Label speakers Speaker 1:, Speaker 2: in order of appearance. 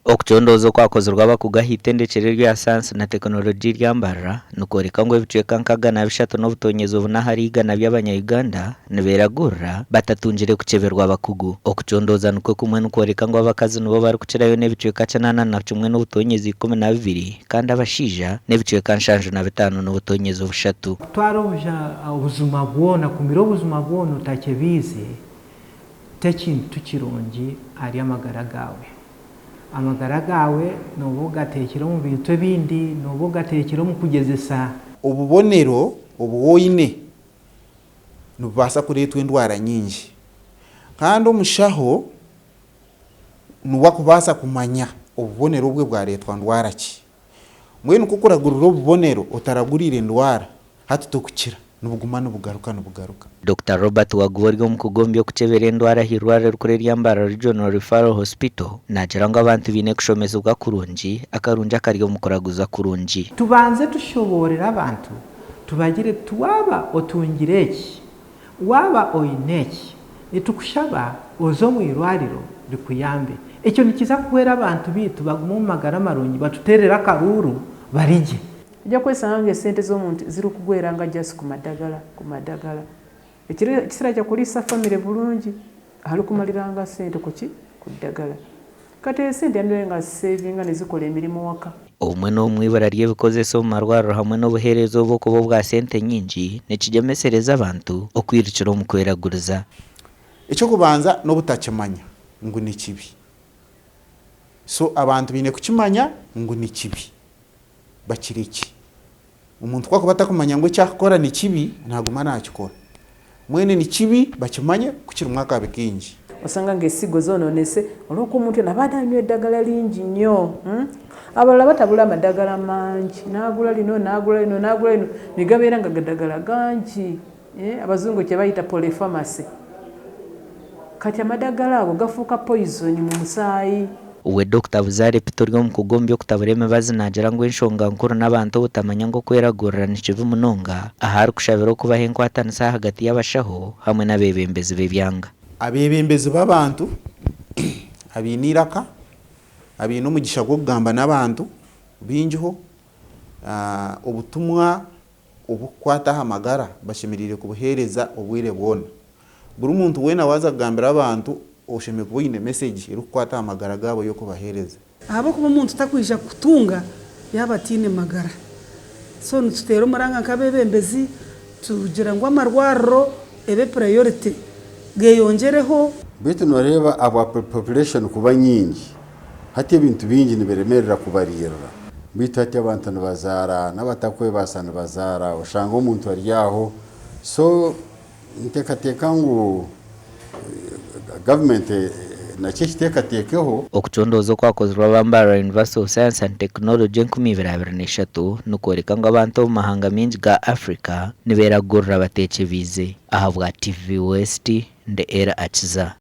Speaker 1: Okucondooza okwakozirwe abakugu aha itendekyero erya sayansi na tekinologiya erya Mbarara nikworeka ngu ebicweka nka 300 n'obutonyezi obuna ahari igana by'abanya Uganda niberagurira batatungire kukyeberwa abakugu. Okucondooza nikwo kumwe nikworeka ngu abakazi nibo barikukirayo n'ebicweka 81 n'obutonyezi 12 kandi abashaija n'ebicweka 75 n'obutonyezi obushatu.
Speaker 2: Kutwara obuzima bwona, kumira obuzima bwona otakyebiize t'ekintu kirungi ahari amagara gaawe. Amagara gaawe nooba ogateekire omu bintu ebindi, nooba ogateekire omu kugyezesa.
Speaker 3: Obubonero obu oine nibubaasa kureetwa endwara nyingi kandi omushaho niwe akubaasa kumanya obubonero obwe bwareetwa ndwara ki. Mbwenu ku okuragurira obubonero otaraguriire ndwara, hati tokukira, nibuguma nibugaruka nibugaruka.
Speaker 1: Dokita Robert Waguba ori omukugu omu by'okukyebera endwara ah'eirwariro erikuru erya Mbarara Regional Referral Hospital naagira ngu abantu baine kushomesibwa kurungi akarungi akari omu kuraguza kurungi.
Speaker 2: Tubanze tushoboorere abantu tubagire tuti waaba otungire eki, waaba oine eki, nitukushaba oze omu irwariro rikuyambe. Ekyo nikiza kuhwera abantu baitu bagume omu magara marungi batuteerere akaruuru bari gye.
Speaker 4: Ojja kwesanga nga esente z'omuntu zirikugwera nga just ku madagala, ku madagala. Ekiro ekiseera kyakuriisa family bulungi, arikumariranga sente kuki? Ku ddagala. Kati esente yandibaire nga azisevinga nizikora emirimo waka.
Speaker 1: Obumwe n'obumwe eibura ry'ebikozesa omu marwariro hamwe n'obuheereza obu okuba obwa sente nyingi nikigyemesereza abantu okwirukira omu kweraguriza.
Speaker 3: Eky'okubanza n'obutakimanya ngu ni kibi. So abantu baine kukimanya ngu ni kibi. Bakirekye. Omuntu ku akuba atakumanya ngu eki akukora ni kibi, naguma nakikora. Mbwenu ni kibi bakimanye ku kirimu akabi kaingi.
Speaker 4: Osanga nga esigo zononese olwokuba omuntu eno aba nanywa edagala lingi nyo. Abalala batabula amadagala mangi nagula lino nagula lino nagula lino negabeera nga gadagala gangi abazungu kyebayita polypharmacy. Kati amadagala ago gafuuka poison mu musaayi.
Speaker 1: We Dokita Buzaare Peter ori omukugu omu by'okutabura emibazi naagira ngu enshonga nkuru n'abantu obutamanya ngu okweragurira ni kibi munonga ahu arikushabira okubaho enkwatanisa ahagati y'abashaho hamwe n'abeebembezi b'ebyanga.
Speaker 3: Abeebembezi b'abantu abaine eiraka, abaine omugisha gw'okugamba n'abantu baingiho, obutumwa oburikukwata aha magara bashemereire kubuheereza obwire bwona. Buri muntu weena waaza kugambira abantu, oshemereire kuba oine mesegi erikukwata aha magara gaabo y'okubaheereza.
Speaker 5: Ahabw'okuba omuntu takwija kukutunga yaaba ataine magara. So nituteera omuranga nk'abeebembezi tugira ngu amarwariro ebe priority geyongyereho.
Speaker 6: Beitu noreeba ahabwa population kuba nyingi hati ebintu bingi nibiremerera kubariirira. Beitu hati abantu nibazaara n'abatakwebaasa nibazaara oshanga omuntu ari aho so Nteekateeka ngu gavumenti nakyo ekiteekateekeho.
Speaker 1: Okucondooza okwakozirwe aba Mbarara University of Science and Technology 2023 nikworeka ngu abantu omu mahanga maingi ga Africa niberagurira batekyebeize. Ahabwa TV West, ndi Elly Akiza.